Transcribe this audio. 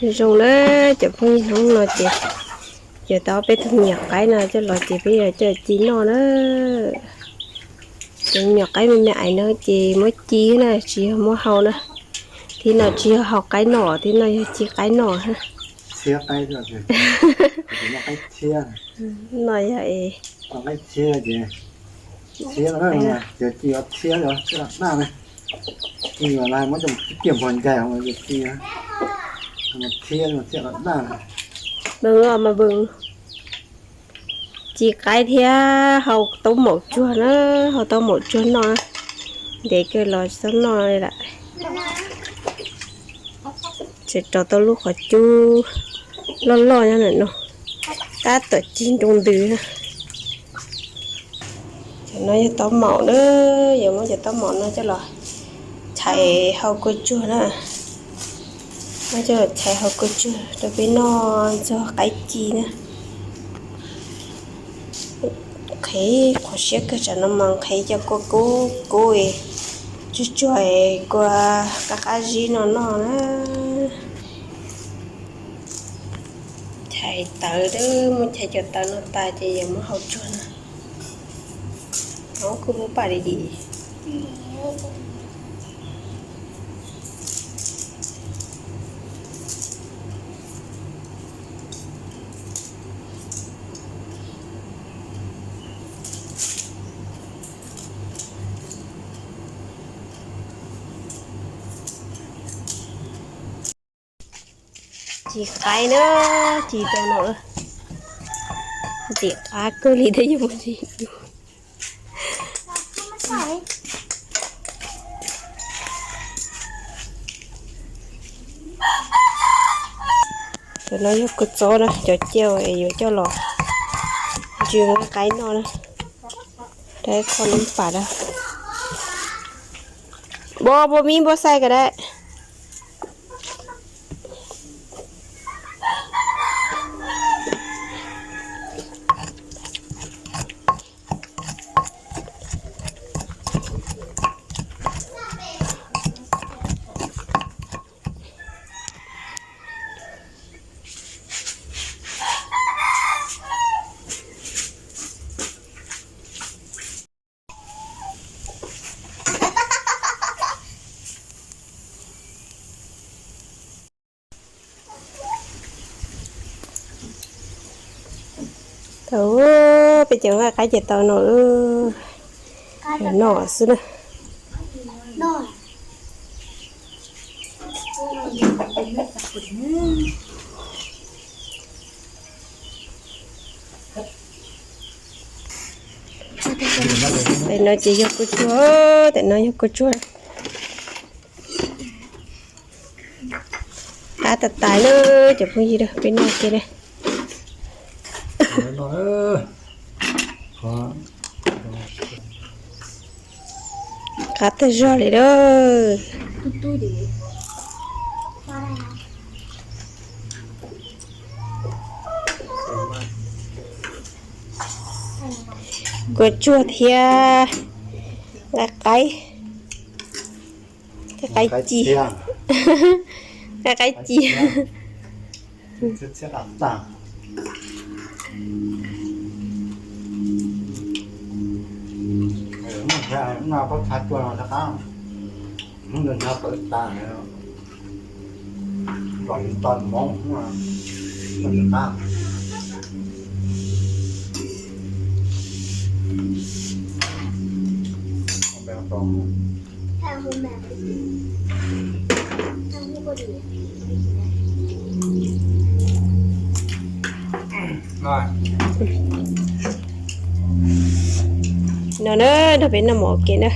Zoo na, cov phooj ywg, hnub no ces yuav tau peb tug me nyuam qaib no coj los ces peb yuav coj ci noj na. Cov me nyuam qaib me me ais no ces muab ci na, tsis yog muab hau na. Thib no tsis yog hau qaib noj, thib no yog ci qaib noj. No yog es, Npawg mas npawg, ci qaib thiab hau taub maum tsuag na, hau taub maum tsuag noj na. Ntev kawg los tsis tau noj li lawm. Tseem rau tau lub qhov cub loj loj nyob ntawm no, tab tom cig nroo ntws na. Cov no yog taub maum na, yuav muab cov taub maum no coj los txhais hau kua tsuag na. Muab coj los txhais hau kua tsuag rau peb noj ntxuag qaib ci na. Qhev qhuav siab kawg, tsam no mas qhev cov kua kub kub, tsuag tsuag, kua qab qab zib no noj na. Chais tawv, muab chais cov tawv no tas ces yuav muab hau tsuag na. Hau kuj muab pam li dim. Ci qaib na, ci tau no, ntxim qab kawg li thiab yus. Cov no yog kua txob na, cov cia es yuav coj los ntsis nqa qaib noj na. Dab qhov lub pam da. Npua, npua mib, npua xaij ka dab. Tau, peb cov nqaij qaib ces tau no, noj xwb na. Tam no ces yog kua tsuag, tam no yog kua tsuag. Qab tas tas na, cov phooj ywg, peb noj kiag na. Qab tag zog li lawm. Kua tsuag thiab nqaij qaib, nqaij qaib ci, nqaij qaib ci. No na, nrog peb noj mov ua ke na.